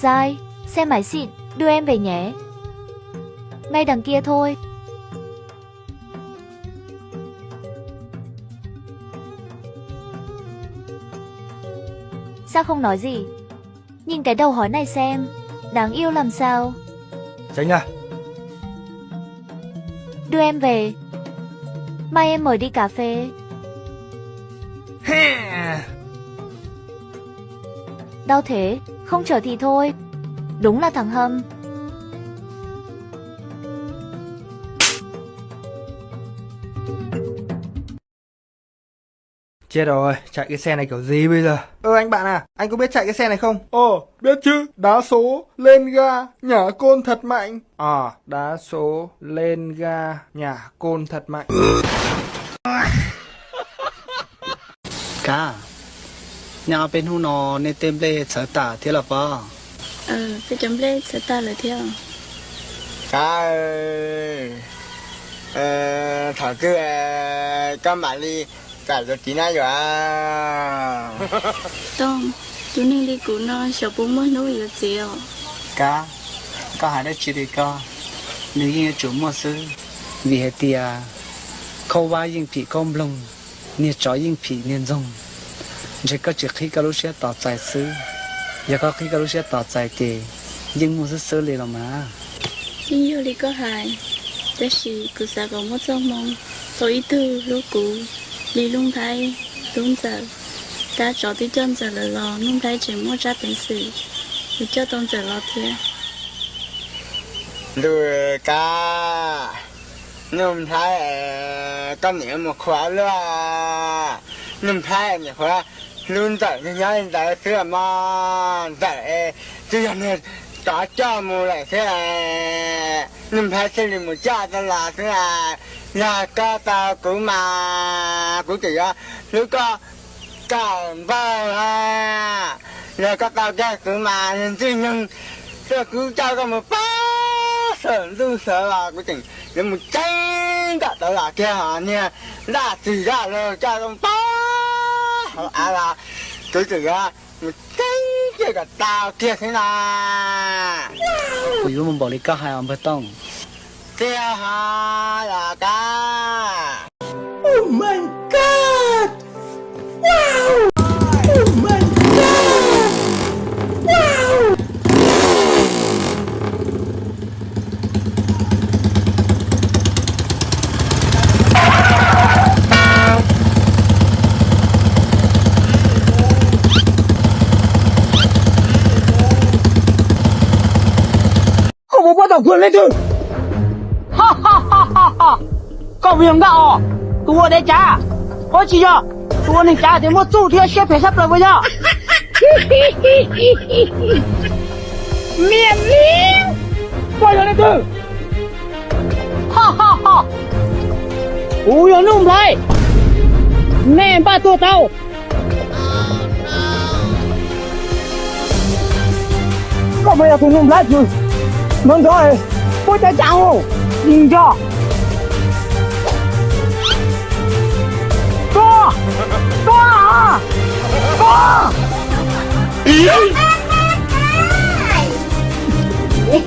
Zai, xe máy xịn, đưa em về nhé. May đằng kia thôi. Sao không nói gì? Nhìn cái đầu hói này xem, đáng yêu làm sao. Tránh ra. Đưa em về. Mai em mời đi cà phê. Đau thế, không chở thì thôi. Đúng là thằng Hâm. Chết rồi, chạy cái xe này kiểu gì bây giờ? Ơ anh bạn à, anh có biết chạy cái xe này không? Ồ, biết chứ, đá số, lên ga, nhả côn thật mạnh. À, đá số, lên ga, nhả côn thật mạnh. Kav, nyob peb hnub no nej tej nplej txhawv tas thiab los pob? Peb cov nplej txhawv tas lawm thiab. Kav, thaum twg koj mam li txais yuav txiv na yom? Tooj, tus neeg li kuv no xyov puas muaj hnub yuav txiv os. Kav, koj hais dab tsi li ko, nws yeej yuav tsum muaj xwb. Vim hais tias khaub vab yeej phim khaub nploog, niag tsov yeej phim niag ntxoog. Ntshe koj tsis qhib koj lub siab tos txais xwb. Yog koj qhib koj lub siab tos txais ces yeej muaj xwb xwb li los mas. Yeej yog li koj hais, tab sis kuv xav kom muaj txoj hmoo tau ib tug hlub kuv li Nuj Nplhaib hlub Ntxawm. Tab tsov twb coj Ntxawm lawm los Nuj Nplhaib tseem muaj tsab peev xwm yuav coj tau Ntxawm los thiab. Ntuj, Kav, Nuj Nplhaib, koj niam mus qhuav luaj. Nuj Nplhaib niam qhuav hlub Ntxawm nyob li ntawd xwb mog. Ntxawm twb yog niag tsov coj mus lawm xwb, Nuj Nplhaib thiaj li mus coj tau los xwb. Yog koj tau kuv mas kuv tseem yuav hlub koj kawg npaug. Yog koj tau kiag kuv mas ntxwg nyoog, txog kuv coj koj mus pab sawv ntuj sawv los kuv tseem yuav mus tseeb kom tau los kiag. Ho niag dab tsi zaj los coj koj mus pab hauv av los kuv tseem yuav mus tseeb kiag kom tau kiag xwb na. Kuv yuav mus npaum li koj hais os npawg Tooj. Tiag ho los Kav. Oh my God! Wow! Oh my God! Wow! Koj puas pab tau kuv leej twg? Koj puas yog nkaj os, tus ua dev cav? Ua tsis yog, tus ua neeg cav ces muaj txuj thiab siab phem sab plaws puas yog? Miam miv, koj yog leej twg? Kuv yog Nuj Nplhaib, nej npaj tuag tau. Koj puas yog tus Nuj Nplhaib txwv nrov nrov, puab cav cav ua ntog? Tua! Tua! Tua! Kuv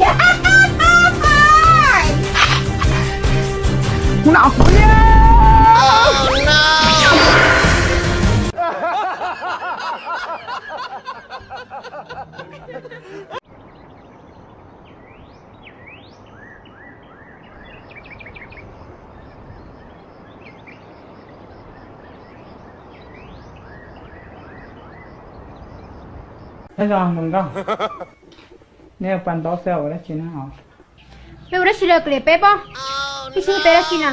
nam kuv niag. Neb ua dab tsi lawm, kws liam peb pob, ib sib peb dab tsi na?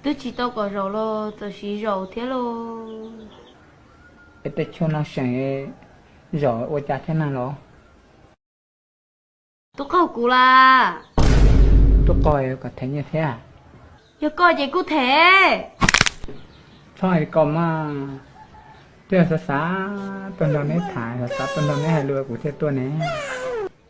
Twb tsis tau kom zaum los txawm siv zaum thiab lauj. Peb tej tshuaj no seem zaum ua cas thiab na los? Tub qaug kuv las. Tub qaug kom them nyiaj thiab. Yog koj ces kuj them. Txhob hais li ko mas, twb yog xav xav tuaj nrog neb tham, xav xav tuaj nrog neb hais lus kuv thiaj tuaj ne.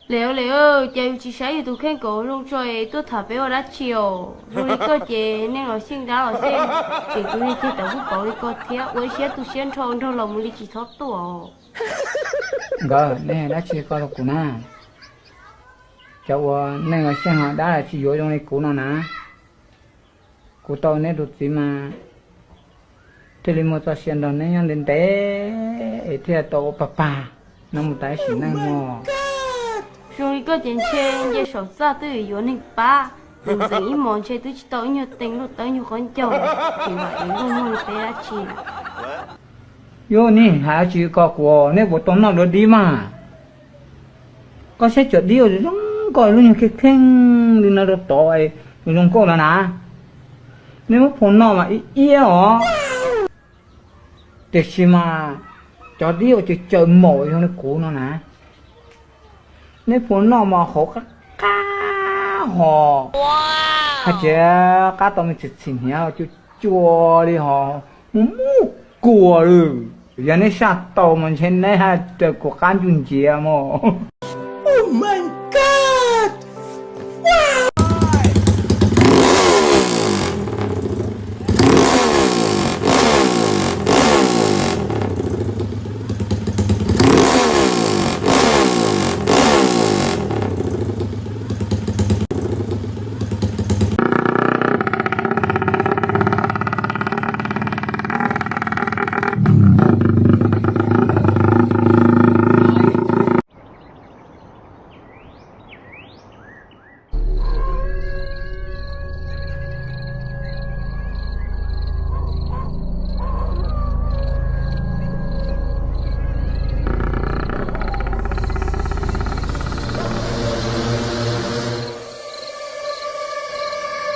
Liam, Liam, ces yus tsis saib yus tus kheej kom zoo tso es tuaj tham peb ua dab tsi os? Zoo li koj ces neeg los xyeej dab los xyeej, tseem tus niag ceg tawv pub pauv li koj thiab, ua ib siab tu siab nrho nrog los mus li tsis txhob tuaj os. Nkawd, neb hais dab tsi ko rau kuv na? Cov uas neej los xyeej los dab tsis yuav zoo li kuv no na. Kuv tau neb tus txiv mas thiaj li muaj txoj sia nrog neb nyob ntev ntev es thiaj tau ua pag pag no mus tas sim neej mog. Zoo li koj ces ntshe nce saum txaj twb yuav neeg pab, ntxeev ib hmos ntshe twb tsis tau ib nyuag teev luaj tawb nyuag qhov ncauj, tsis vam yuav luag muag li peb dab tsi lawm. Yus nim hais dab tsi ko kuv, neb puas tau noj dua dib mas? Koj saib cov dib zoo zoo nkauj, lub nyuag kheej kheej li no rau tod, zoo zoo nkauj no na. Neb muab phua noj mas ib iab os. Tiam sis mas cov dib uas caws caws maum zoo li kuv no na, neb phua noj mas hauv qab qab hos, hais tias qab tau me txim txhim hniav cuag cua li hos, mus muj kuas lawm. Yog neb saj tau mas ntshe neb haj raws kuv qab ncuj nciav mog.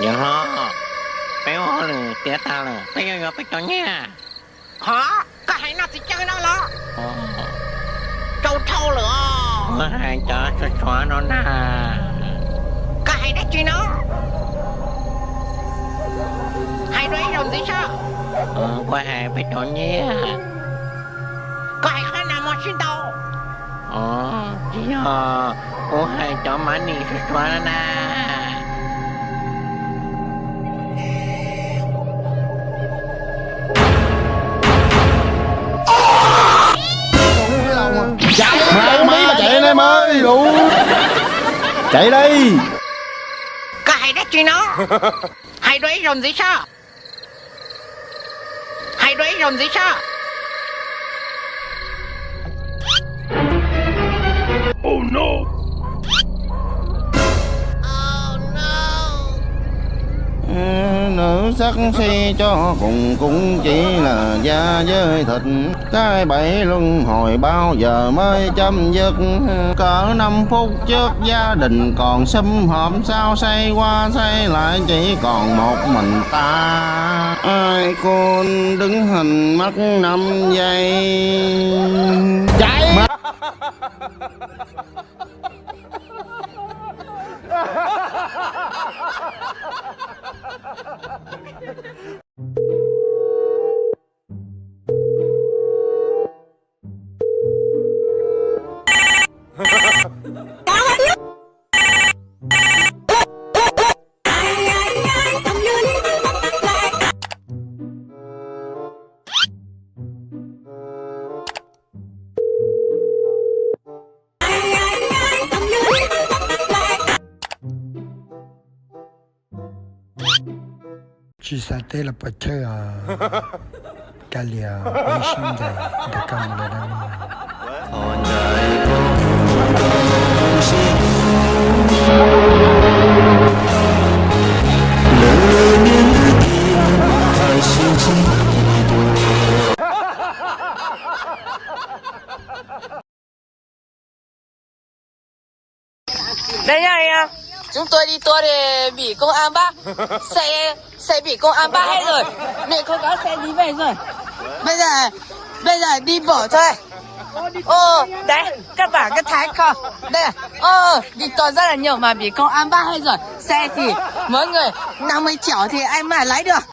Yawg hlob, peb ua hauj lwm tiav tag lawm, peb yuav yuav peb cov nyiaj. Hov, koj hais no txiv caw no los? Tau dhau lawm os. Kuv hais cov tsuag tsuav no na. Koj hais dab tsi no? Hais dua ib zaug ntxiv soj. Kuv hais peb cov nyiaj. Koj hais qhov na mo sib ntaus. Tsis yog, kuv hais cov mav nim tsuag tsuav na. Caiv dab tsi no? Hais dua ib zaug ntxiv soj. Hais dua ib zaug ntxiv soj. Nawv xab xi coj koom koov cev lawm ya yawj thawj, kaij pais loo hais paub yawm maj cam yawg, kav nam phuj cawj ya deej koom xab hom xauj saib ua saib lais cev koom mom mom tas, ai kuv deev heev maj nam yais. Tsis xav teb los puas chawj os. Kav liam, ib sib ncaim ntawm koj mus lawm dab no. Chúng tôi đi tour thì bị công an bắt. Xe, xe bị công an bắt hết rồi. Nên không có xe đi về rồi. Bây giờ, bây giờ đi bộ thôi. Ồ, đấy, các bạn có thấy không? Đây, ồ, đi tour rất là nhiều mà bị công an bắt hết rồi. Xe thì mỗi người năm mươi triệu thì ai mà lái được.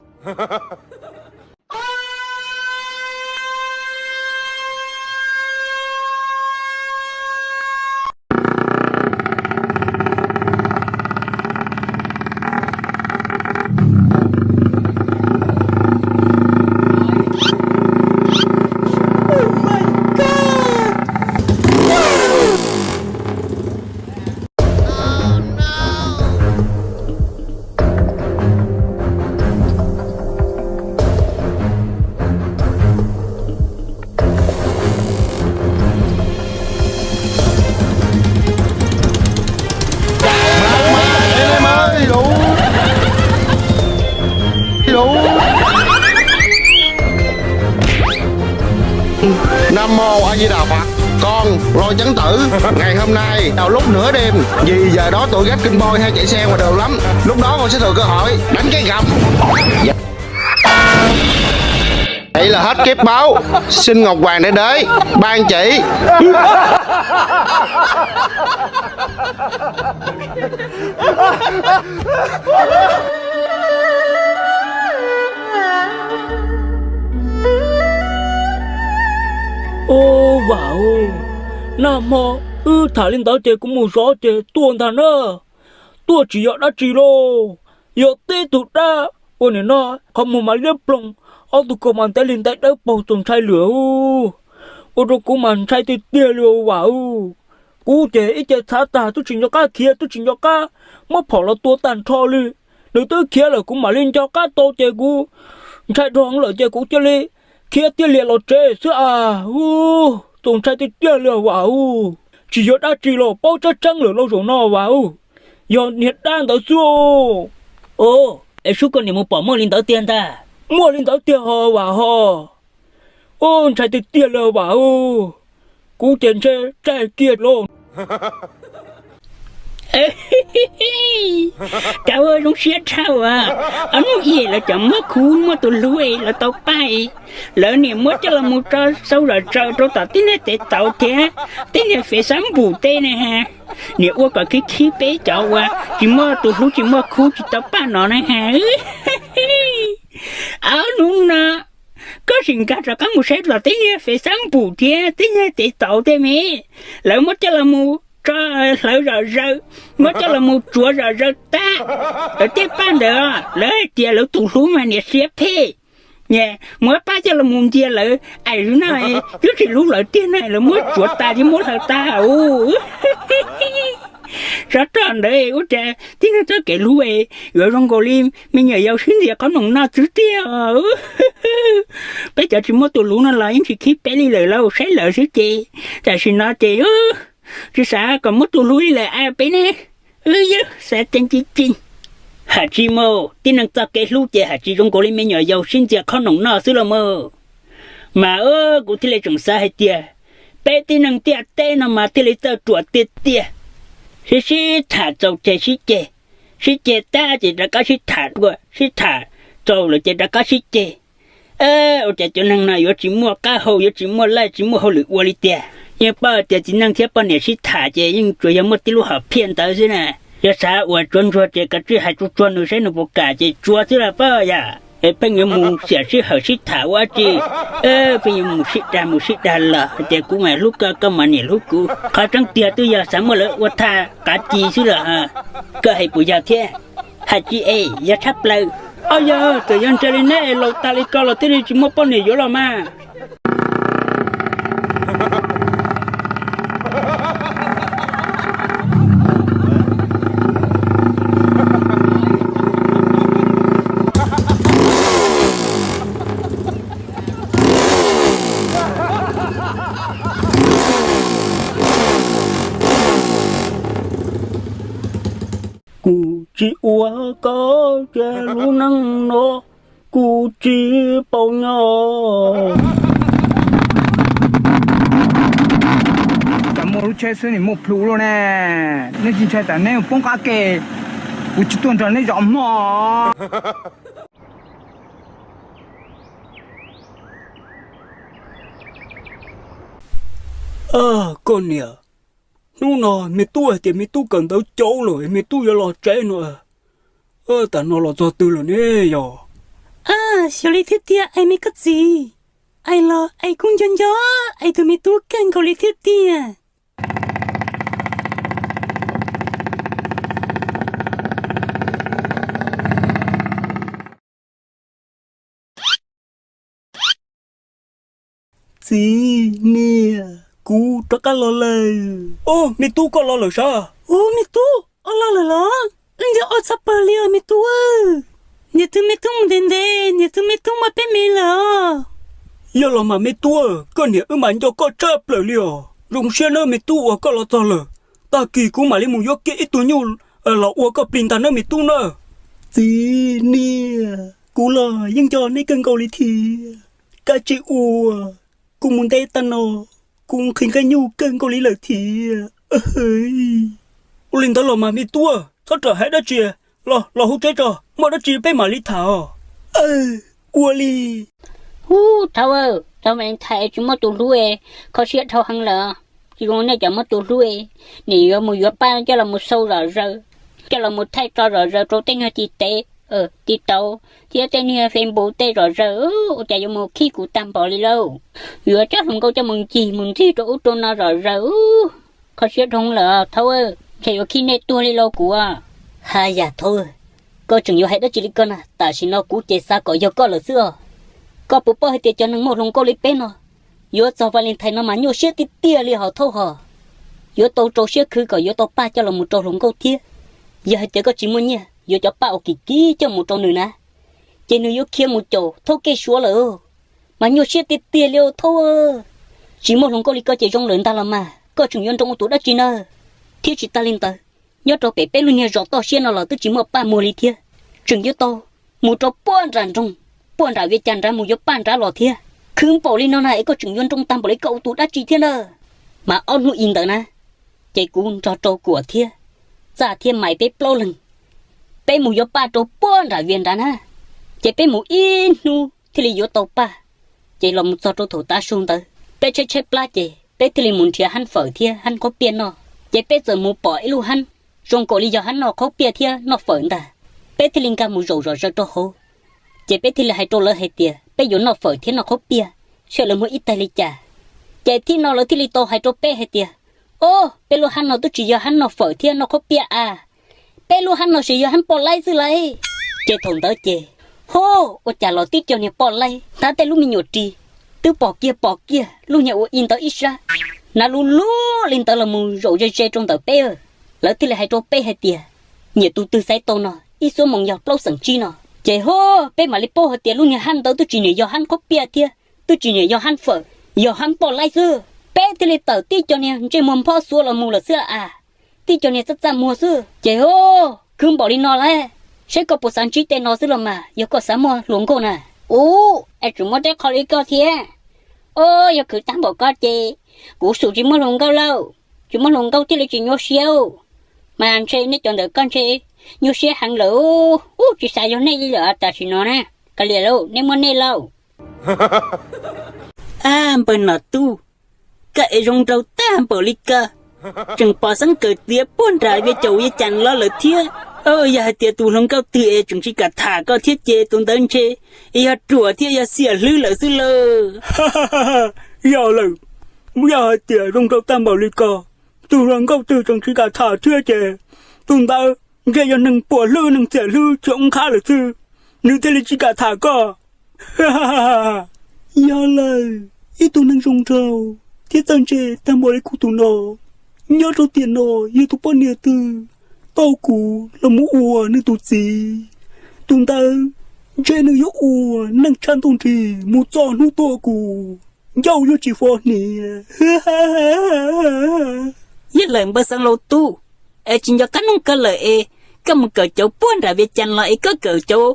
Di Đà Phật, con lo chứng tử. Ngày hôm nay vào lúc nửa đêm, vì giờ đó tụi gác kinh bôi hay chạy xe ngoài đường lắm. Lúc đó con sẽ thừa cơ hội đánh cái gầm. Vậy là hết kiếp báo. Xin Ngọc Hoàng Đại Đế ban chỉ. Ua, Vam, nag hmo wb tham li ntawd ces kuv mus zov ces tuaj ntag na. Tuaj tsis yog dab tsi lauj, yog tib tug dab ua nim no qhov muag mas liab ploog, ob tug kaus mas ntev li ntev dawb paug txaus ntshai lawm. Ua rau kuv mas ntshai tiag tiag li Vam. Kuv ces ib ce txhav tag twb tsis nco qab khiav, twb tsis nco qab muab phom los tua tag nrho li. Nws twb khiav lawm kuv mam li nco qab tau ces kuv ntshai dhau lawm ces kuv cia li khiav tiag lias los tsev xwb as. Txaus ntshai tiag tiag li Vam. Tsis yog dab tsi los paub tseeb tseeb lawm lauj zaum no Vam, yog niag dab ntawd xwb. Ua, es sub koj niam mus pom muaj li ntawd tiag ntag. Muaj li ntawd tiag ho Vam ho. Ua, ntshai tiag tiag li Vam. Kuv ces ntshe tseg kiag lauj. Koj ua zoo siab tshaj as. Ob hnub i lawv cov muab khuv muaj tus hlub lawv tau paj, lawv niam muab coj los mus tso xau zom zaws rau tom tib niag tev tauv thiab tib niag fev xab npum tej ne ha. Niam ua kom khib khib peb cov uas tsis muaj tus hlub tsis muaj khuv tsis tau paj no ne ha. Ob hnub no koj sim nkag rov qab mus saib los tib niag fev xab npum thiab tib niag tev tauv tej me, lawv muab coj los mus tso hlawv zom zaws, muab coj los mus tsuav zom zaws tag. Lawv tej paj ntawd lawv hais tias lawv tus hlub mas niam siab phem, muab paj coj los mus ncia lawv aim no, twb tsis hlub lawv tiag na, lawv muab tsuav tas thiab muab hlawv tag. Sov rog ntawd ua cas tib neeg txoj kev hlub yuav zoo nkaus li me nyuam yaus sib ntxias qhob noom noj xwb tiag. Peb cov tsis muaj tus hlub no los yeej tsis khib peb li lawm lauj, saib lawv xwb ces tam sim no ces tsis xav kom muaj tus hlub li lawm a peb ne. Wb yog xav ceev ceev ceev. Hais tsis mus tib neeg txoj kev hlub ces hais tsis zoo nkaus li me nyuam yaus sib ntxias qhob noom noj xwb los mus. Mas kuv thiaj li tseem xav hais tias peb tib neeg ntiaj teb no mas thiaj li txawj ruam tiag tiag. Sib sib tham txaus ces sib ceg, sib ceg tag ces rov qab sib tham, sib tham txaus lawm ces rov qab sib ceg. Ua cas cov neeg no yuav tsis muaj qab hau, yuav tsis muaj laij, tsis muaj hauj lwm ua li tiag? Yeej paub tias txiv neej thiab poj niam sib tham ces yeej tsuas yog muaj tib lub hom phiaj ntawd xwb na. Yog xav uas tsuav ntsuag ces kav tsij hais tsuag tsuag nws saib nws puas kam ces tsuav xwb los pab yom. Es pheej yuav mus xiam sij hawm sib tham ua dab tsi? Pheej yuav mus sib dag mus sib dag los hais tias kuv mas hlub koj, koj mas niam hlub kuv. Qhov tseeb tiag twb yog xav muab lawv ua tha qav ci xwb los. Koj hais puas yog thiab? Hais tsis es yog tshaj plaws. Au yog, txawm yog ntse li neb es laus tas li ko los thiaj li tsis muaj poj niam yuav los mas. Kuv tsis ua koj ces lub neej no kuv tsis paub nyob. Cas muaj lub tsheb xwb nim muaj plhu luaj ne. Nej tsis ntshai tas neb poob qab ke, kuv tsis tuaj nrog neb zov hmo. Koj niam, hnub no me tub hais tias me tub kawm ntawv caum lawm, me tub yuav los tsev no. Tam no los txog twg lawm ne yog? Xyov li thiab tiag es me koj txiv, es los es kuj nco nco es tus me tub kawg nkaus li thiab tiag. Txiv niam, kuv rov qab los lawm. Ub, me tub koj los lawm sav? Ub, me tub, koj los lawm los? Wb nco koj tshaj plaws li os me tub. Niam twb me tub mus ntev ntev, niam twb me tub muaj peb mev lawm os. Yog los mas me tub, koj niam wb mas nco koj tshaj plaws li os. Zoo siab nawb me tub uas koj los txog lawm. Tag kis kuv mam li mus yuav kiag ib tug nyuj los ua koj plig ntag nawb me tub na. Txiv niam, kuv los yeej nco neb kawg nkaus li thiab. Kav tsij ua, kuv mus ntev tag no. kuv nqhis nqaij nyuj kawg nkaus li lawm thiab. Ua li ntawd los mas me tub, txhob rawm hais dab tsi, los los hauv tsev tso, muaj dab tsi peb mam li tham os. Ua li. Ub, thaub, thaub Valentine tsis muaj tus hlub, kho siab dhau heev lawm. Tsis zoo nej cov muaj tus hlub, nim yuav mus yuav paj coj los mus sau zom zaws, coj los mus thaij tso zom zaws rau tej niag tiv tev, tiv tauv thiab tej niag Facebook tej zom zaws, ua cas yuav mus khib kuv tag npaum li lauj. Yuav coj hluas nkauj coj mus ncig mus ntxig rau ub rau no zom zaws, kho siab dhau lawm thaub, ntshe yuav khib nej tuag li lauj kuv. Ha yam thaub, koj tseem yuav hais dab tsi li koj na, tam sim no kuv ces xav kom yog koj lawm xwb os. Koj puas paub hais tias cov neeg muaj hluas nkauj li peb no, yuav txog Valentine no mas nyuaj siab tiag tiag li hos thaub hos. Yuav tau rau siab khwv kom yuav tau paj coj los mus rau hluas nkauj thiab. Yog hais tias koj tsis muaj nyiaj yuav cov paj uas kim kim coj mus rau nws na, ces nws yuav khiav mus caum thaub kev suav lawm. Mas nyuaj siab tiag tiag li thaub. Tsis muaj hluas nkauj li koj ces zoo lawm ntag los mas, koj tseem yuav nroo ua tus dab tsi na? Thiab tsis tas li ntawd, nyob rau pem peb lub niag zos toj siab no los twb tsis muaj paj muag li thiab. Tseem yuav tau mus rau puag nram nroog, puag nram Vias Cas nrad mus yuav paj nrad los thiab. Khwv npaum li no na es koj tseem yuav nroo tag npaum li koj ua tus dab tsi thiab na? Mas ob hnub i ntawd na, ces kuv nrog rau Kuam thiab Txaj thiab Maiv peb plaub leeg, peb mus yuav paj rau puag nram Vias nrad na. Ces peb mus ib hnub thiaj li yuav tau paj. Ces los mus txog rau thaum tav su ntawd peb tshaib tshaib plab ces peb thiaj li mus nrhiav hab fawm thiab hab qhaub piaj noj. Ces peb txawm mus pom ib lub hab zoo nkaus li yog hab noj qhaub piaj thiab noj fawm ntag. Peb thiaj li nkag mus zaum zom zaws rau hauv. Ces peb thiaj li hais rau lawv hais tias peb yuav noj fawm thiab noj qhaub piaj, saib lawv muag ib tais li cas. Ces thib no lawv thiaj li tau hais rau peb hais tias, o, peb lub hab no twb tsis yog hab noj fawm thiab noj qhaub piaj a, peb lub hab no ces yog hab poj laib xwb lauj. Ces thaum ntawd ces, ho, ua cas los tib co niag poj laib hnav tej lub me nyuam ris, twb pom kiag pom kiag lub niag ua i ntawd ib sab, hnav lub lub li ntawd los mus zaum ze ze rau ntawm peb. Lawv thiaj li hais rau peb hais tias, nyiam tus twg xaiv tau no, ib xuab moos yog plaub xeem tsib no. Ces ho, peb mam li paub hais tias lub niag hab ntawd twb tsis niam yog hab qhaub piaj thiab twb tsis niam yog hab fawm, yog hab poj laib xwb. Peb thiaj li tawm tib co niag ntsej muag nphob xuav los mus lawm xwb a, tib co niag txaj txaj muag xwb. Ces ho, khwv npaum li no lawm, saib koj puas xav ntsib tej no xwb los mas yog koj xav muaj hluas nkauj na. Ub, es tseem muaj tej qho li koj thiab. O, yog khwv tag npaum koj ces kuv xum tsis muaj hluas nkauj lauj, tsis muaj hluas nkauj thiaj li tsis nyuaj siab. Mas ntshe nej cov ntawm koj ntshe nyuaj siab heev lawm. Ub, tsis xav yog nej li lawm tam sim no na. Kav liam lauj, nej muaj nej lauj. Ab, npawg Nom Tub, koj es zoo nraug tag npaum li koj, tseem pom xeeb kawm tiav puag nram Vias Caum Vias Cas los lawm thiab. Yog hais tias tus hluas nkauj twg es tseem tsis kam tham koj thiab ces tus ntawd ntshe yog ruam thiab yog xiam hlwb lawm xwb lauj. Yog lawm, yog hais tias zoo nraug tag npaum li koj, tus hluas nkauj twg tseem tsis kam tham thiab ces tus ntawd ntshe yog neeg puas hlwb neeg xiam hlwb tsis ua qab lawm xwb, nws thiaj li tsis kam tham koj. Yog lawm, ib tug neeg zoo nraug thiab txawj ntse tag npaum li kuv tus no, nyob rau tiam no yog tus poj niam twg tau kuv los mus ua nws tus txiv, tus ntawd ntshe nws yuav ua neej tshaj ntuj nrig mus txog hnub tuag kuv, ncauj yuav tsis fo hniav. Yog lawm npawg Xeev Laus Tub, es tsis nco qab noog koj lawm es koj mus kawm cauv puag nram Vias Cas los es koj kawm cauv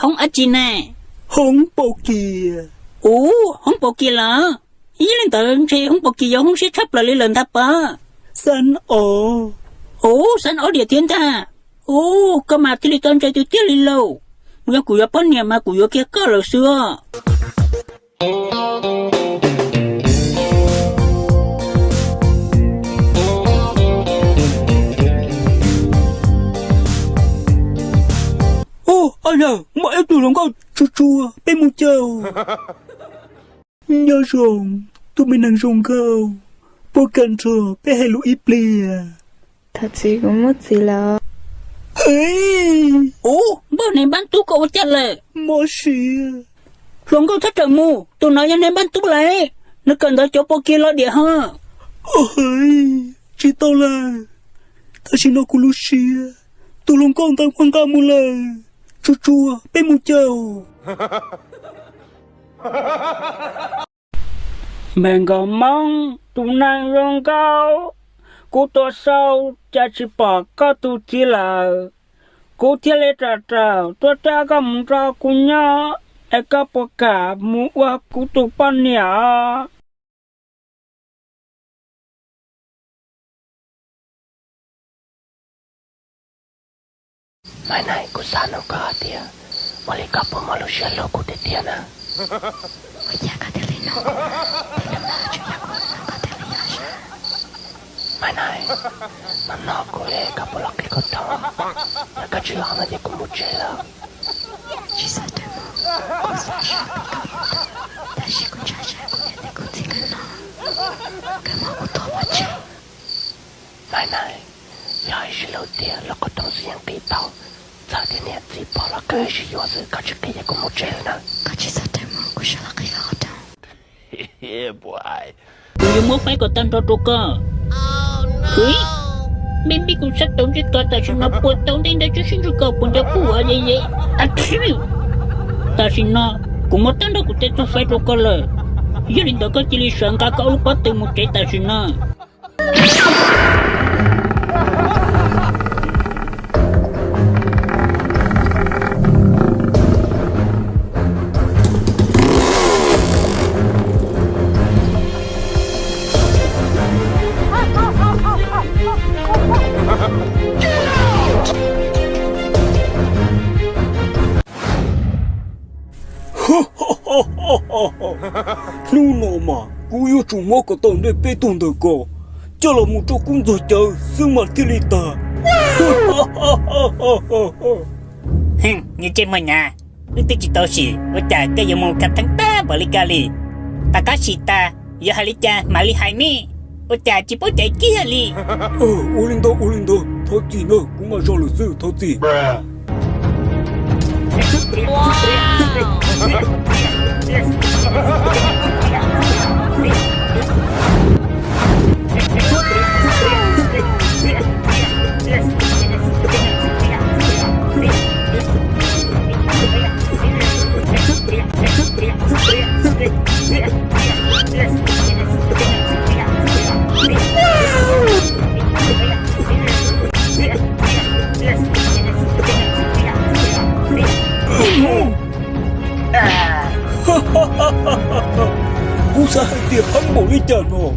hoob dab tsi ne? Hoob Pau Kias. Ub, hoob Pau Kias los? Yog li ntawd ntshe hoob Pau Kias yog hoob siab tshaj plaws li lawm ntag pab. Xab Ob. Ub, Xab Ob diam thiab ntag. Ub, koj mas thiaj li txawj ntse tiag tiag li lauj. Yog kuv yuav poj niam mas kuv yuav kiag koj lawm xwb os. Ub, ab yawg, muaj ib tug hluas nkauj tsuag tsuag, peb mus caum. Nyob zoo, tus me neeg zoo nkauj, puas kam nrog peb hais lus ib pliag? Thov txim, kuv muaj txiv lawm. Ub, npawg, neb npab tub koj ua cas lawm? Mob siab. Hluas nkauj txhob rawm mus, tus no yog neb npab tub lawm. Nws kawm ntawv cov pau kiag los diam ho. Tsis tau lawm, tam sim no kuv lub siab, tus hluas nkauj ntawd muaj nqa mus lawm. Tsuag tsuag, peb mus caum. Me nkauj Hmoob tus neeg zoo nkauj, kuv tuaj xauj cas tsis pom koj tus txiv lawm. Kuv thiaj li ram raum tuaj coj koj mus nrog kuv nyob, es koj puas kam mus ua kuv tus poj niam? Maiv Nais, kuv xav nug koj hais tias, ua li koj puas muaj lub siab hlub kuv tiag tiag na? Ua cas koj thiaj li nug kuv na? Tib neeg twg tsuas yog kuv nug koj thiaj li yog sas. Maiv Nais, no no kuv li koj puas los qhib kuv tau? Yog koj tsis los no ces kuv mus tsev lawm. Tsis txhob rau mus, kuv xav sab pem koj mus tau, tab sis kuv ntshai tsam kuv niam thiab kuv txiv nkawd hnov, nkawd muab kuv tua pov tseg. Maiv Nais, yog ib sij lub tiag lub qhov rooj xwb yeej qhib tau, txawm tias niam txiv pog los kawg ib sij yuav xwb, koj tsis qhib ces kuv mus tsev lawm na. Koj tsis txhob rau mus, kuv sawv los qhib koj qhov rooj. Kuv yuav muab faib kom tag nrho rau koj. Ub, me npib, kuv sab tau ntsib koj tam sim no puas tau ntej ntawd tsuas sib ntsib koj puas nco kuv ua ye ye. Tam sim no kuv muab tag nrho kuv tej txuj faib rau koj lawm, yog li ntawd koj cia li sawv nqa koj ob lub pob tw mus tsev tam sim no. Hnub no mas kuv yuav tsum muab kom tau nej peb tug ntawm ko coj los mus rau kuv ntxuag cawv xwb mas thiaj li tag. Niag ntsej muag nyav, wb twb tsis tau sim ua cas koj yuav mus khav theeb tag npaum li koj li. Tom qab sim tas yog hais li cas mam li hais ne, ua cas tsis paub caiv kiag li. Ua li ntawd, ua li ntawd, thov txim na, kuv mas zoo lawm xwb, thov txim. Kuv xav hais tias heev npaum li cas no,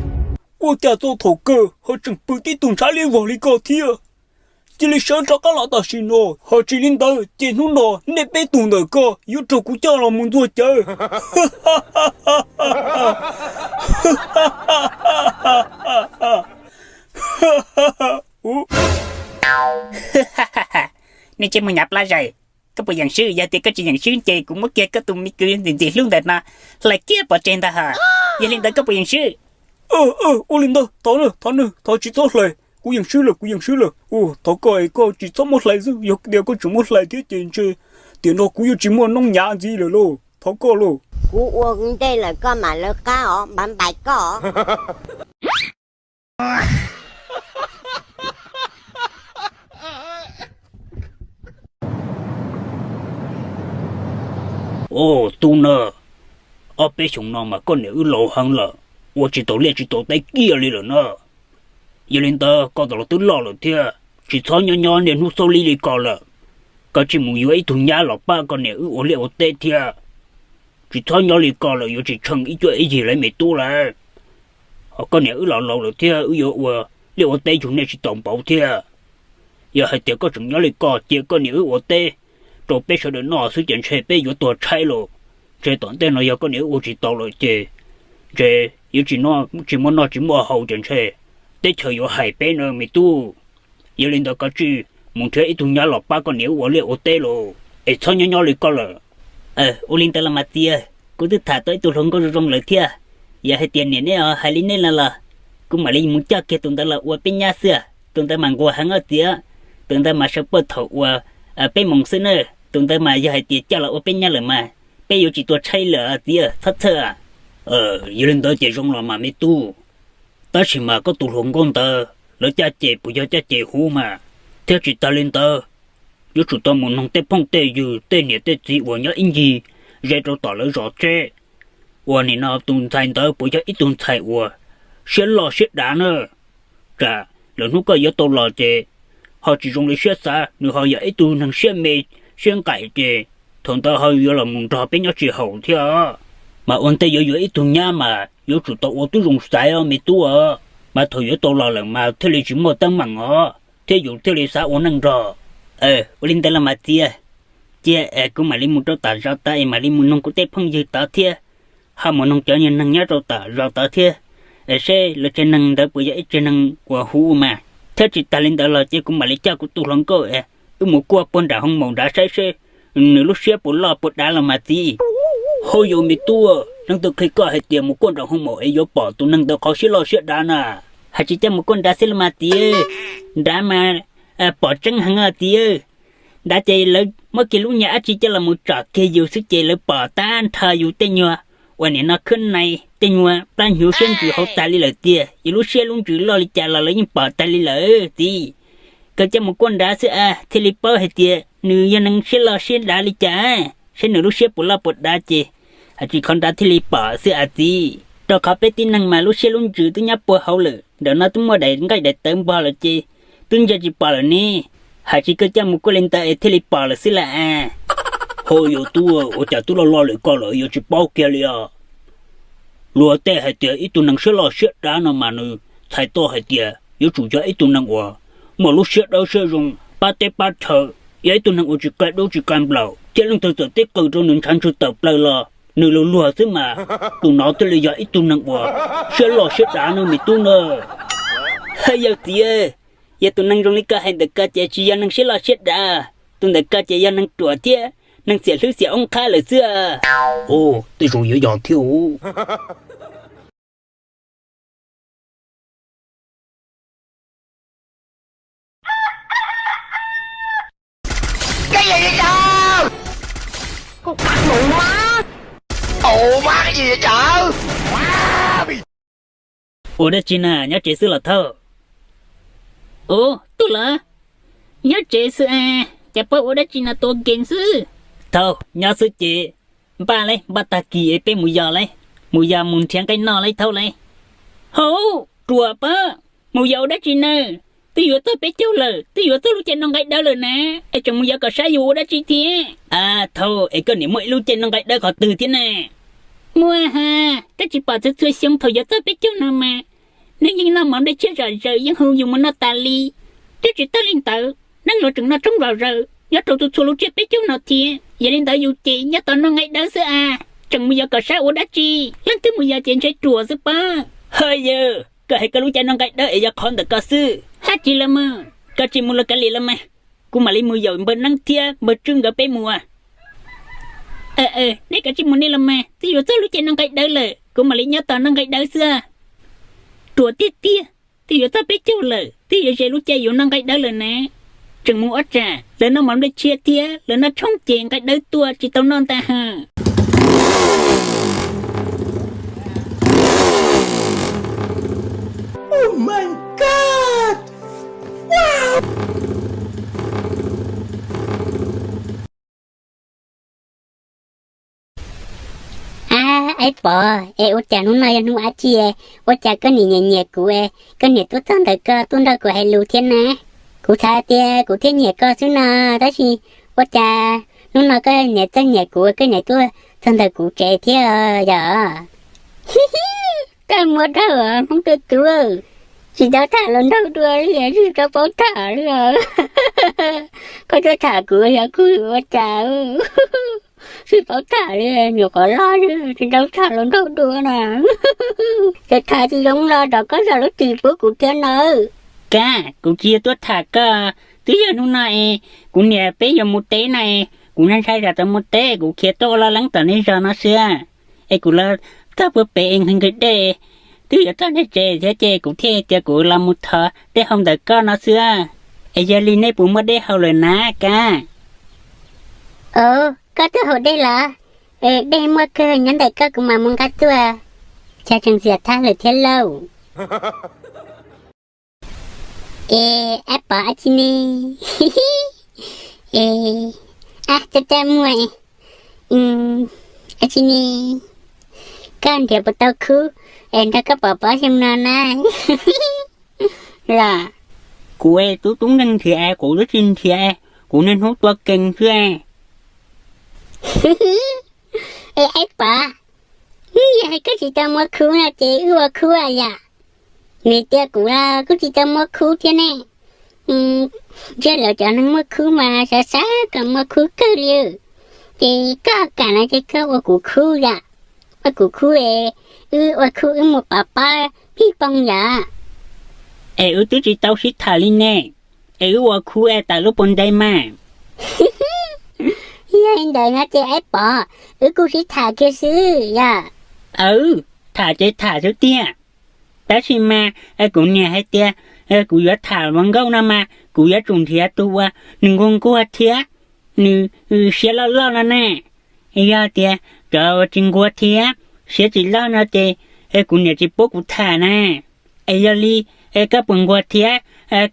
ua cas txog thaum kawg ho tseem pw tib tug ntshav li vog li ko thiab. Cia li sawv rov qab los tam sim no, ho tsis li ntawd ces hnub no nej peb tug ntawm ko yuav raug kuv coj los mus ntxuag cawv. Niag ntsej muag nyav plab zais, koj puas yeem swb? Yog tias koj tsis yeem swb ces kuv muab kiag koj tus me kwv ntxim ntxim hlub ntawm no hlais kiag pov tseg ntag hos. Yog li ntawd koj puas yeem swb? Ua li ntawd thov na, thov na, thov tsis txhob hlais, kuv yeem swb lawm, kuv yeem swb lawm. Thov koj es koj tsis txhob muab hlais xwb, yog tias koj tseem muab hlais thiab ces ntshe tiam no kuv yuav tsis muaj noob nyav ntxiv lawm lauj, thov koj lauj. Kuv ua ntej lawm koj mam lawv qab os, npaiv npais koj. Au, tub na, ob peb xyoos no mas koj niam wb laus heev lawm, ua tsis tau liaj tsis tau teb kiag li lawm na. Yog li ntawd koj los twb loj lawm thiab, tsis txhob nyob nyob niaj hnub xauj lib li ko lawm. Koj cia li mus yuav ib tug nyab los pab koj niam wb ua liaj ua teb thiab. Tsis txhob nyob li ko lawm yuav tsis tsheej ib cuab ib yig lawv me tub lawm. Ho koj niam wb los laus lawm thiab wb yuav ua liaj ua teb yug nej tsis tau npaum thiab. Yog hais tias koj tseem nyob li ko cia koj niam wb ua teb rau peb sawv daws noj xwb ces ntshe peb yuav tuag tshaib lauj. Ntshe tom ntej no yog koj niam wb ua tsis tau lawm ces ntshe yuav tsis muaj noj tsis muaj haus ces ntshe teb chaws yuav hais peb na me tub. Yog li ntawd koj cia li mus nrhiav ib tug nyab los pab koj niam wb ua liaj ua teb lauj, es txhob nyob nyob li koj lawm. Ua li ntawd los mas txiv, kuv twb tham tau ib tug hluas nkauj zoo zoo lawm thiab. Yog hais tias niam neb hais li nej no los, kuv mam li mus coj kiag tus ntawd los ua peb nyab xwb. Tus ntawd mas nquag heev os txiv. Tus ntawd mas sawv puag thaum uas peb moos xwb na. Tus ntawd mas yog hais tias coj los ua peb nyab lawm mas peb yuav tsis tuag tshaib lawm txiv, txhob txhawj. Yog li ntawd ces zoo los mas me tub. Tab sis mas koj tus hluas nkauj ntawd lawv caj ces puas yog caj ces huv mas, thiab tsis tas li ntawd, yuav tsum tau mus noog tej phooj tej ywg tej niam tej txiv uas nyob ib ncig ze rau tom lawv zos tseb uas nim no tus ntxhais ntawd puas yog ib tug ntxhais uas siab loj siab dav na. Tsam lwm hnub koj yuav tau los ces ho tsis zoo li siab xav, nws ho yog ib tug neeg siab me siab nqaim ces thaum ntawd ho yuav los mus nrog peb nyob tsis haum thiab. Mas ua ntej yuav yuav ib tug nyab mas yuav tsum tau ua tib zoo xaiv os me tub os. Mas thaum yuav tau los lawm mas thiaj li tsis muaj teeb meem os, thiab yus thiaj li xav ua neej nrog. Ua li ntawd los mas txiv, cia es kuv mam li mus rau tom zos tod es mam li mus noog kuv tej phooj ywg tod thiab, ho mus noog cov nyuag neeg nyob rau tom zos tod thiab, es seb lawv tsev neeg ntawd puas yog ib tsev neeg uas huv mas. Thiab tsis tas li ntawd los cia kuv mam li coj kuv tus hluas nkauj es wb mus kuaj puag nram hoo maum nrad saib seb nws lub siab puas loj puas dav los mas txiv. Hauj yus me tub, leej twg qhia koj hais tias mus kuaj nram hoo maum es yuav pom tus neeg ntawd qhov siab loj siab dav na? Hais tsis coj mus kuaj nrad xwb los mas txiv, nrad mas pom tseeb heev os txiv. Nrad ces lawv muab kiag lub nyuag dab tsi coj los mus tsom kiag yus xwb ces lawv pom tag nrho yus tej nyuag uas nim no khwb nais tej nyuag plab hnyuv siab ntsws hauv tas li lawm tiag, yus lub siab lub ntsws loj li cas los lawv yeej pom tas li lawm txiv. Koj coj mus kuaj nrad xwb a thiaj li paub hais tias nws yog neeg siab loj siab dav li cas, saib nws lub siab puas loj puas dav ces hais tsis qhov nrad thiaj li pom xwb a txiv. Rau qhov peb tib neeg mas lub siab lub ntsws twb nyob puag hauv lawm, ntawm no twb muaj daim nqaij daim tawv npog lawm ces twb ntsia tsis pom lawm ne. Hais tsis koj coj mus kuaj li ntawd es thiaj li pom lawm xwb las a. Hauj yus tub, ua cas twb loj loj lawm koj lawm yuav tsis paub kiag li os? Luag tej hais tias ib tug neeg siab loj siab dav no mas nws txhais tau hais tias yuav tsum yog ib tug neeg uas muaj lub siab dawb siab zoo, pab teb pab chaw, yog ib tug neeg uas tsis qaij dub tsis qaij nplaum, thiab leej twg txawm tib qws rau nws ntshav ntswg tawm plaws los nws luag luag xwb mas, tus no thiaj li yog ib tug neeg uas siab loj siab dav no me tub na. Haj yawg txiv, yog tus neeg zoo li koj hais ntawm ko ces tsis yog neeg siab loj siab dav, tus ntawm ko ces yog neeg ruam thiab neeg xiam hlwb xiam oob qhab lawm xwb. Tej zaum yuav yog thiab. Ua dab tsi na, nyob tsev xwb los Thaub? Ub, tuaj lawm, nyob tsev xwb a, cas pab ua dab tsi no tua game xwb. Thaub, nyob xwb ces npaj lauj, npaj tag kis es peb mus yos lauj, mus yos mus nrhiav nqaij noj lauj Thaub lauj. Hauv, ruam pab, mus yos ua dab tsi na? Twb yuav txog peb caug lawm, twb yuav txog lub caij noj nqaij dawb lawm na, es tseem mus yos kom sab yus ua dab tsi thiab? A Thaub, es koj niam muaj ib lub caij noj nqaij dawb qhov twg thiab na? Muaj ha, koj tsis pom txhua txhua xyoo thaum yuav txog peb caug no mas neeg yeej noj mov nplej tshiab zom zaws yeej hu yus mus noj tas li. Twb tsis tag li ntawd neeg luag tseem noj tshoob zom zaws nyob rau txhua txhua lub tsiab peb caug no thiab. Yog li ntawd yus ces nyob tos noj nqaij dawb xwb a, tseem mus yos kom sab ua dab tsi? Leej twg mus yos ces ntshe ruam xwb pab. Haj yawg, koj hais koj lub caij noj nqaij dawb es yog qhov ntawm ko xwb. Haj tsis los mas, koj tsis mus los kav liam los mas, kuv mam li mus yaum npawg Neeb thiab npawg Tswb nkawd peb mus. Nej kav tsij mus nej los mas, twb yuav txog lub caij noj nqaij dawb lawm, kuv mam li nyob tos noj nqaij dawb xwb. Ruam tiag tiag, twb yuav txog peb caug lawm, twb yuav ze lub caij yuav noj nqaij dawb lawm na. Tseem mus ob tsam, lawv noj mov nplej tshiab thiab lawv noj tshoob ces nqaij dawb tuaj tsis tau noj ntag ha. Ab, Aib Pov, es ua cas hnub no yog hnub dab tsi, ua cas koj niam nyiam nyiam kuv, koj niam tuaj txog ntawm ko tuaj nrog kuv hais lus thiab na? Kuv xav tias kuv thiaj nyiam koj xwb no, tab sis ua cas hnub no koj niam txawj nyiam kuv, koj niam tuaj txog ntawm kuv tsev thiab yom? Koj muab dhau Hmoob tuaj cuab, tsis tau tham hluas nraug dua li, tsis tau paub tham li. Koj tuaj tham kuv yog kuv ua cas, tsis paub tham li, nyuam qhuav loj tsis tau tham hluas nraug dua na. Ces tham tsis zoo los rov koj zam lub txim pub kuv thiab nawb. Kab, kuv tsis yog tuaj tham koj, twb yog hnub no es kuv niam peb yuav mus teb no es kuv ntshai ntshai tsam tau mus teb, kuv khiav tuaj ua laj leeb tom nej zos no xwb. Es kuv los txog puag pem es nqhis nqhis dej, twb yuav txog nej tsev thiab ces kuv thiaj tias kuv los mus thov dej haus ntawm koj no xwb. Es yog li nej puas muaj dej haus lawm na Kab? Ov, koj tuaj haus dej los? Dej muaj kawg, nyob ntawm koj kuv mam mus nqa tuaj. Cas tseem xiam thab lawm thiab lauj? Es Aib Pov, ab tsi ne, es, ab, caj caj muag, ab tsi ne, koj nrhiav puas tau khub es nrog koj pov pob xyoo no na? Los, kuv tub tub nkeeg nrhiav, kuv twb tsis nrhiav, kuv niaj hnub tua kees xwb. Es Aib Pov, yog hais koj tsis tau muaj khub no ces wb ua khub yom? Vim tias kuv los kuj tsis tau muaj khub thiab ne. Ntshe lawv cov neeg muaj khub mas xav xav kom muaj khub kawg li. Ces koj kam no ces koj ua kuv khub yom, ua kuv khub es wb ua khub wb mus pov pob pij poog yom. Es wb twb tsis tau sib tham li ne, es wb ua khub es tawm lub pus ntev mas. Yog li ntawd no ces Aib Pov, wb kuj sib tham kiag xwb yom. Aw, tham ces tham xwb tiag. Tab sis mas kuv niam hais tias kuv yuav tham hluas nkauj no mas kuv yuav tsum nrhiav tus uas nws nquag nquag thiab nws siab loj loj no ne. Yog tias cov uas tsis nquag thiab siab tsis loj no ces kuv niam tsis pub kuv tham na. Es yog li, koj puas nquag thiab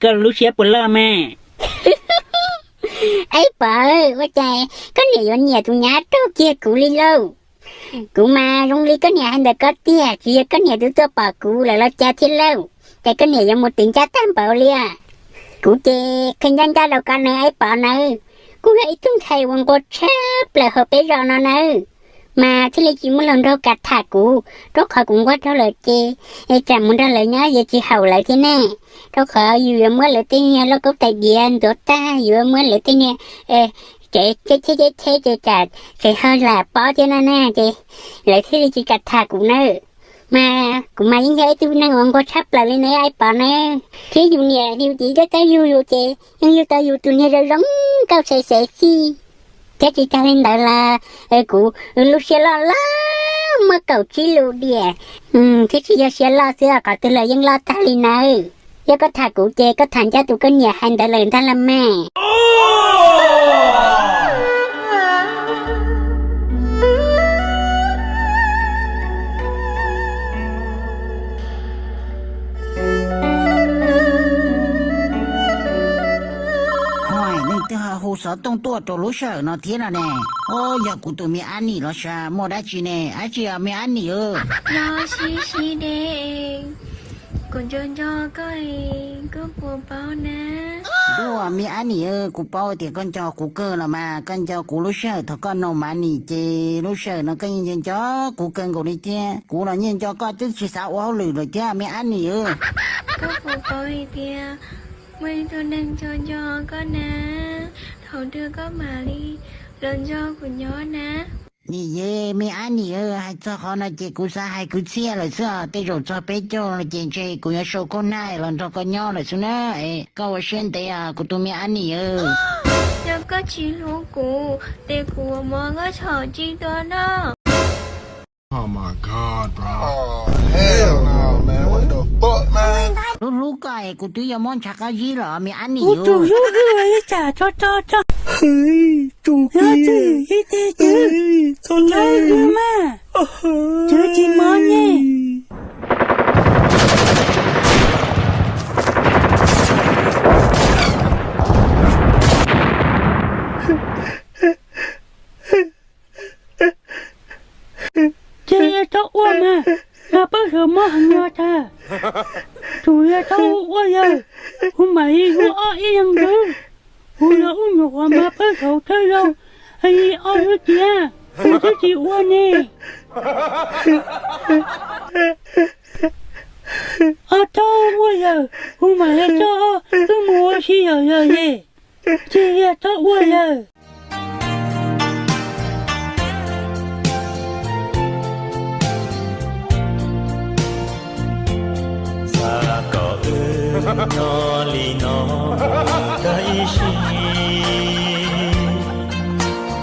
koj lub siab puas loj mas? Aib Pov, ua cas koj niam yuav nyiam tus nyab raug kiag kuv li lauj? Kuv mas zoo li koj niam hais ntawd ko tiag, tsis yog koj niam twb tuaj pom kuv lawm los cas thiab lauj, ces koj niam yuav mus twv ncaj tag npaum li. Kuv ces qhia ncaj ncaj rau koj nawb Aib Pov nawb, kuj yog ib tug ntxhais uas nquag tshaj plaws hauv peb zos no nawb, mas thiaj li tsis muaj hluas nraug kam tham kuv, rau qhov kuv nquag dhau lawm ces tsam mus nrog lawv nyob yuav tsis haum lawv thiab ne, rau qhov yus yuav muab lawv tej niag lauj kaub tais diav ntxuav tag, yuav muab lawv tej niag tsev cheb cheb cheb cheb ces tsam tseem ho lam pob thiab no na, ces lawv thiaj li tsis kam tham kuv nawb. Mas kuv mas yeej yog ib tug neeg uas nquag tshaj plaws li nawb Aib Pov nawb, thiab yus niam yus txiv twb tau yug yus ces yeej yug tau yus tus niag zoo zoo nkauj xes xes xij. Thiab tsis tag li ntawd los kuv lub siab loj loj muaj kaum tsib lus diam, thiab tsis yog siab loj xwb os, qhov twg los yeej loj tag li nawb. Yog koj tham kuv ces koj tham ncaj tus koj niam hais ntawd lawm ntag los mas. Hos, leej twg ho hu xov tooj tuaj rau lub sij hawm no thiab no ne? Yog kuv tus me ab nim los sav, muaj dab tsi ne? Ab tsi os me ab nim. Los sib sib de, kuv nco nco koj, koj puas paub na? Dua me ab nim, kuv paub tias koj nco kuv kawg los mas, koj nco kuv lub sij hawm thaum koj noj mav nim ces lub sij hawm no koj yeej nco nco kuv kawg nkaus li thiab. Kuv los yeej nco koj twb tsis xav ua hauj lwm lawm thiab me ab nim. Koj puas paub hais tias muaj ib tug neeg nco nco koj na, thaum twg koj mam li los nrog kuv nyob na? Nim yej me ab nim, hais txog qhov no ces kuv xav hais kwv txhiaj lawm xwb os, tej zaum txog peb caug no ces ntshe kuv yuav sau koj naj los nrog koj nyob lawm xwb na. Koj ua siab ntev os kuv tus me ab nim. Yog koj tsis hlub kuv ces kuv yuav muab koj tshom tsis tuag noj. Hlub hlub koj es kuv twb yuav muab ntshav qab zib los me ab nim. Tus hlub wb ib tsam tso tso tso. Tus hlub ib teg twg txhob hlub wb mas, twb tsis mob ne. Ces yog txhob ua mas, mas pab sawv mob heev no tag. Tsuas yog txhob ua yawg, kuv mam li hlub ob ib leeg ntawd. Kuv yog ub nyuam qhuav mas pab sawv thawj zaug, li ob hlub tiag, kuv twb tsis ua ne. Ob txhob ua yawg, kuv mam li coj wb mus ua si yawm yawm ye. Ces yog txhob ua yawg. Xav kom wb nyob li no tag ib sim.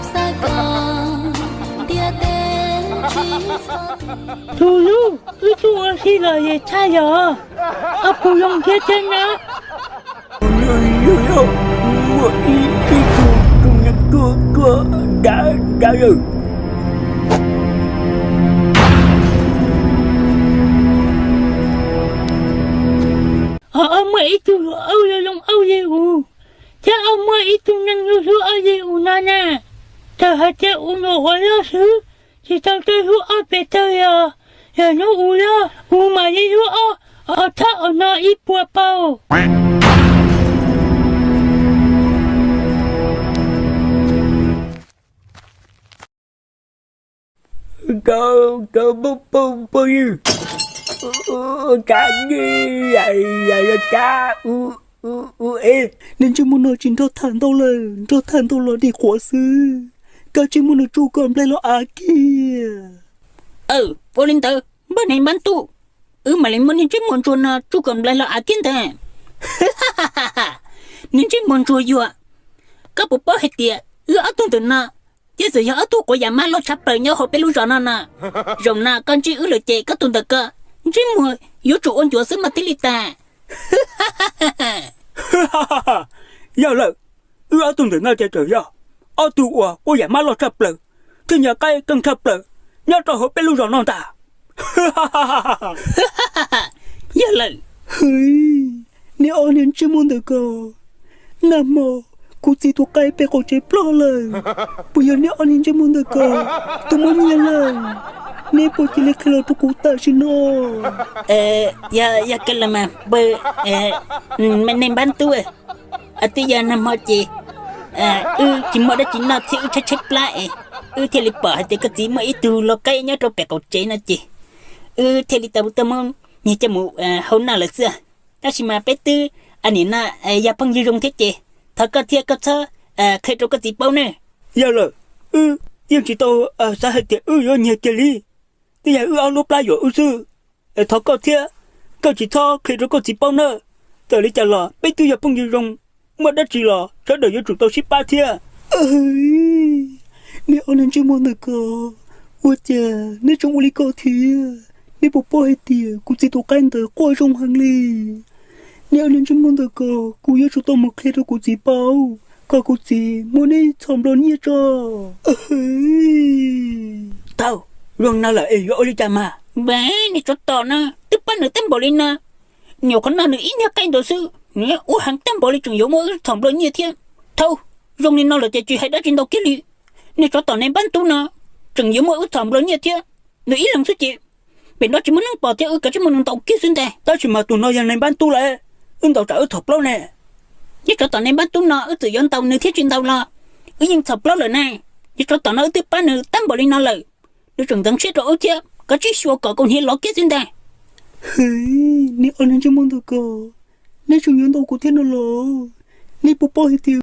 Xav kom ntiaj teb tsis txhob. Tus hlub, wb tuaj ua si los yawm tshaj yom, ob pug zoo thiab thiab na. Muaj ib tug tub nyab tuaj tuaj dav dav lawm. Ho muaj ib tug hluas auj yog zoo auj li us, thiab ho muaj ib tug neeg yog hlub auj li us no na. Txawm hais tias us nyuam qhuav loj xwb, tsis tau tej hlub ob pes tawg li os. Yog hnub us loj, us mam li hlub ob, ob thab ob no ib puas paug. Cov, cov phooj ywg, kav tsij los cab wb. Ua es, niag ntsej muag no tsis nrog tham ntau lawm, nrog tham ntau los dim quav xwb. Koj tsis muab nws tsuj kom nplaig los av kiag. Ua li ntawd npawg Neeg Npab Tub, wb mam li muab niag ntsej muag ntsuag no tsuj kom nplaig los av kiag ntag. Niag ntsej muag ntsuag yuag, koj puas paub hais tias wb ob tug ntawm no thiaj txawm yog ob tug quav yam mab loj tshaj plaws nyob hauv peb lub zos no no. Zaum no koj ntsib wb lawm ces koj tus ntawm ko ntsej muag yuav tsum ua ncuav xwb mas thiaj li tas. Yog lawm, wb ob tug ntawm no ces txawm yog ob tug uas quav yam mab loj tshaj plaws thiab nyiam qaib keej tshaj plaws nyob rau hauv peb lub zos no ntag. Yog lawm, niag ob niag ntsej muag ntawm ko, nag hmo kuv txiv tus qaib pem qaum tsev ploj lawm. Puas yog niag ob niag ntsej muag ntawm ko tus muab nyiag lawm? Neb puas cia li qhia los rau kuv tam sim no? Yog, yog kiag los mas npawg Neeg Npab Tub, twb yog nag hmo ces wb tsis muaj dab tsi noj thiab wb tshaib tshaib plab es wb thiaj li pom hais tias koj txiv muaj ib tug lau qaib nyob rau pem qaum tsev no ces wb thiaj li tau tuaj muab nyiag coj mus hau noj lawm xwb. Tab sis mas peb twb nim no yog phooj ywg zoo thiab ces thov koj thiab koj txhob qhia rau koj txiv paub nawb. Yog lawm, wb yeej tsis tau xav hais tias wb yuav nyiag kiag li, twb yog wb ob lub plab yuam wb xwb. Thov koj thiab koj tsis txhob qhia rau koj txiv paub nawb. Txawm li cas los peb twb yog phooj ywg zoo, muaj dab tsi los sawv daws yuav tsum tau sib pab thiab. Niag ob niag ntsej muag ntawm ko, ua cas neb tseem ua li ko thiab? Neb puas paub hais tias kuv txiv tus qaib ntawd quaj zoo heev li? Niag ob niag ntsej muag ntawm ko, kuv yuav tsum tau mus qhia rau kuv txiv paub kom kuv txiv muab neb txhom nplua nyiaj tso. Tau, zoo no lawm es yuav ua li cas mas? Npawg, niag tsov tom no twb pab nws tag npaum li no, nyuam qhuav noj nws ib nyuag qaib ntawd xwb nws ua heev tag npaum li tseem yuav muab wb txhom nplua nyiaj thiab. Thaum zoo li no lawm ces tsis hais dab tsi ntau kiag li. Niag tsov tom Neeg Npab Tub no tseem yuav muab wb txhom nplua nyiaj thiab. Nws ib leeg xwb ces pem no tsis muaj neeg pom thiab, wb kav tsij muab nws ntaus kiag xwb ntag. Tab sis mas tus no yog Neeg Npab Tub lawm, wb ntaus tsam wb txhom plaub ne. Niag tsov tom Neeg Npab Tub no wb txawm yuav ntaus nws thiab tsis ntaus los wb yeej txhom plaub lawm ne. Niag tsov tom no wb twb pab nws tag npaum li no lawm, nws tseem ntxeev siab rau wb thiab, kav tsij xyuas kom kaus hniav lov kiag xwb ntag. Niag ob niag ntsej muag ntawm ko, neb tseem yuav ntaus kuv thiab no los? Neb puas paub hais tias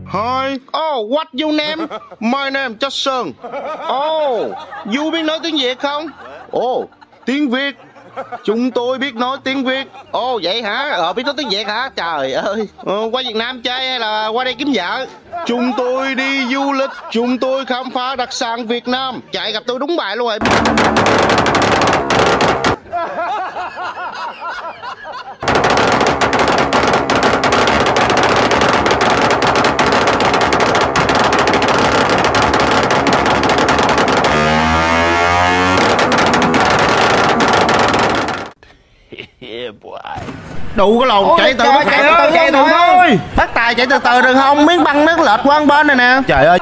Hi, oh, what your name? My name Jackson. Oh, you biết nói tiếng Việt không? Oh, tiếng Việt. Chúng tôi biết nói tiếng Việt. Ồ, vậy hả? Ờ, biết nói tiếng Việt hả? Trời ơi. Ờ, qua Việt Nam chơi hay là qua đây kiếm vợ? Chúng tôi đi du lịch, chúng tôi khám phá đặc sản Việt Nam. Chạy gặp tôi đúng bài luôn rồi. Đủ cái lồn, chạy từ từ, chạy từ từ thôi. Phát tài chạy từ từ, đừng không miếng băng nó lệch qua bên này nè. Trời ơi.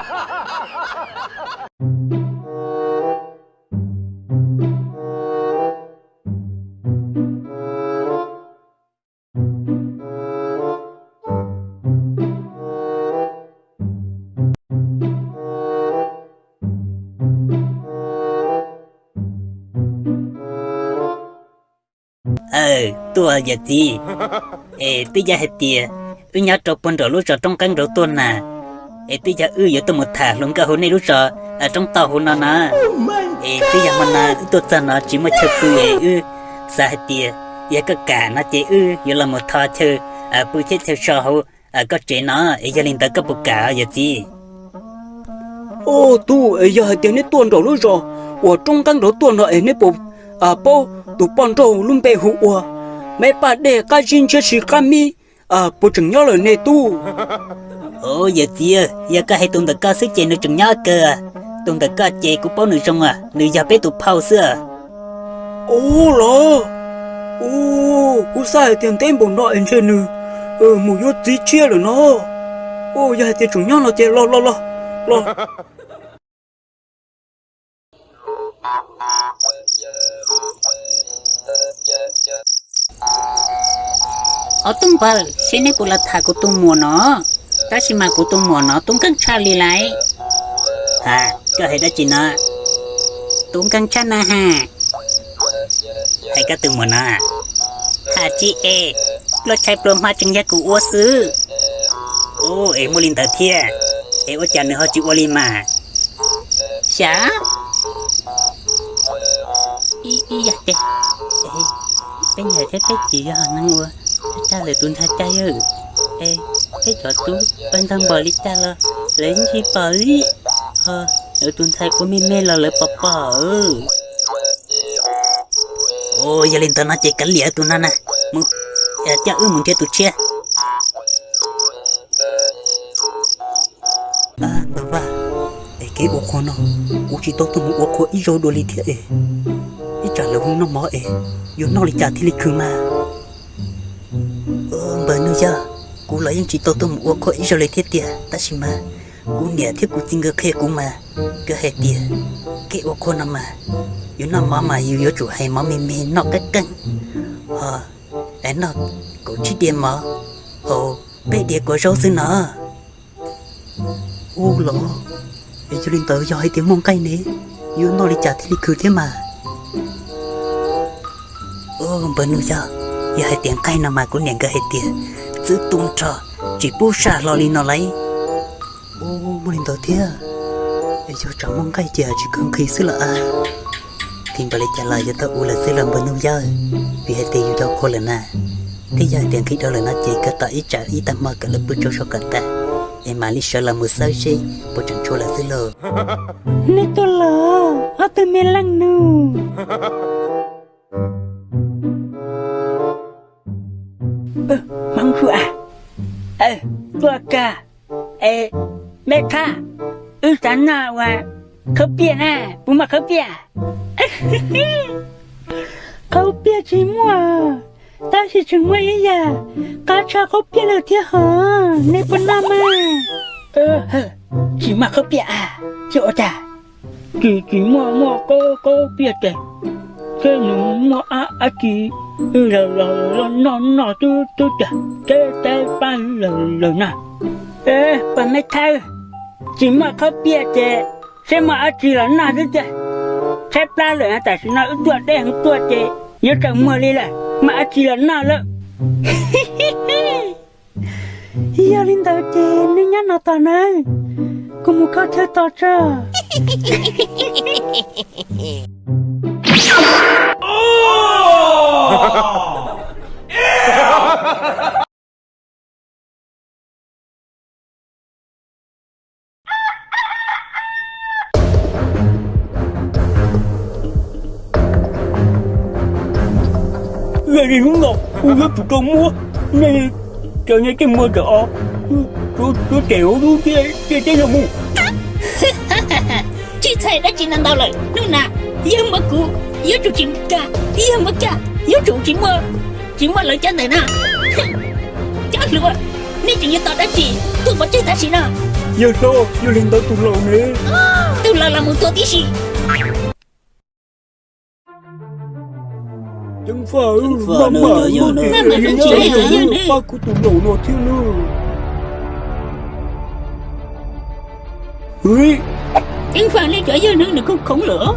Aw, tuaj yawm txiv. Es twb yog hais tias wb nyob rau puag nraum lub zos roob qeeb nraud tuaj na, es twb yog wb yuav tuaj mus tham hluas nkauj hauv nej lub zos roob toj hauv no na. Es twb yog hmo no wb tuaj txog no tsis muaj chaw pw es wb xav hais tias yog koj kam no ces wb yuav los mus tho chaw pw thiab chaw so hauv koj tsev no, es yog li ntawd koj puas kam yawm txiv? Tub, yog hais tias neb tuaj nraum lub zos uas roob nqeeb nraud tuaj no es neb puas paub tus poj nrauj lub npe hu ua Meb Paj Dej qab zib ntshiab si qab mib puas tseem nyob lawm ne tub? Yawm txiv, yog koj hais tus ntawm koj xwb ces nws tseem nyob kawg. Tus ntawm koj ces kuv paub nws zoo, nws yog peb tus phauj xwb. Ub los, kuv xav hais tias ntev npaum no es ntshe nws mus yuav txiv tshiab lawm no. Yog hais tias tseem nyob no ces los los los los. Ob tub npawg, seb neb puas los tham kuv tus muam no, tab sis mas kuv tus muam no tub nkeeg tshaj li lauj. Ha, koj hais dab tsi no? Tub nkeeg tshaj na ha. Hais koj tus muam no, ha tsis es, pluaj tshais pluas hmo tseem yog kuv ua xwb. Ub, es muaj li ntawd thiab, es ua cas nws ho tsis ua li mas? Xyov, ib yam ces peb nyiam thiab peb tsis yog neeg ua, raj lawv tus ntxhais cai, es peb cov tub pab ntag npaum li cas los lawv yeej tsis pom li, ho lawv tus ntxhais puas me me los lawv pom pom. Yog li ntawd no ces kav liam tus no na, mus, coj wb mus nrhiav tus tshiab. Ntawd Vaj, es kev ua qhua no kuv tsis tau tuaj mus ua qhua ib zaug dua li thiab es, ib tsam lawv hu noj mov es yuav noj li cas thiaj li khwv mas? Npawg Nuj Yaj, kuv los yeej tsis tau tuaj mus ua qhua ib zaug li thiab tiag, tab sis mas kuv niam thiab kuv txiv nkawd qhia kuv mas, nkawd hais tias kev ua qhua no mas yus noj mov mas yus yuav tsum hais mov me me noj qeeb qeeb, ho es noj kaum tsib diav mov, haus peb diav kua zaub xwb no. Ub los, es yog li ntawd yog hais tias muaj nqaij ne, yuav noj li cas thiaj li khwv thiab mas? Npawg Nuj Yaj, yog hais tias nqaij no mas kuv niam nkawd hais tias txwb tu nrho, tsis pub saj hlo li no lauj. Ub, muaj li ntawd thiab, es yog tsam muaj nqaij ces tsis kawg nqhis xwb los as. Tsis npaum li cas los yuav tau ua lawm xwb los npawg Nuj Yaj, vim hais tias yus yau qhua lawm na. Thiab yog hais tias nqhis dhau lawm no ces kav tom ib tsam ib tag hmo kom lawv pw tsaug zog kom tag, es mam li sawv los mus xawb seb puas tseem tshuav lawm xwb lauj. Nej tuaj los ob tug me leej nus. Hmoob Suav, tuaj kag, es me thab, wb xav noj ua khawb piaj na, puas muaj khawb piaj? Khawb piaj tsis muaj, tab sis tseem muaj ib yam qab tshaj khawb piaj lawm thiab hos, nej puas noj mas? Tsis muaj khawb piaj a, tsis ua cas. Tsis, tsis muaj, muaj khawb piaj ces, seb nws muaj dab tsi los noj noj twb twb cas, seb seb pab lawm na. Pab me thawb, tsis muaj khawb piaj ces seb muaj dab tsi los noj xwb tiag. Tshaib plab lawm tam sim no wb tuaj deb heev tuaj ces yuav tsaus muag li lawm, muaj dab tsi los noj lawm. Yog li ntawd ces nej nyob no tos nawb, kuv mus kho chaw tos tso. Yog li hnub no kuv yuav tsum tau muab nej cov niag tej muag ntawm os, tuav tes hauv lub ntiaj teb no mus. Tsis txhais dab tsi ntau ntau lawm, hnub na yog muab kuv yuav tsum tsis kaj, yog muab kaj yuav tsum tsis muaj, tsis muaj lawv cov ntawm na. Cov hluas, nej tseem yuav tos dab tsi, tuaj pov tseg tam sim no. Yawg hlob, yog li ntawd tus laus ne? Tus laus los mus tua tib si. Ceev faj, maj mam, pab kuv tus laus no thiab nawb. Ceev faj, nej cov yawg hnub nws khoom khoom lawm.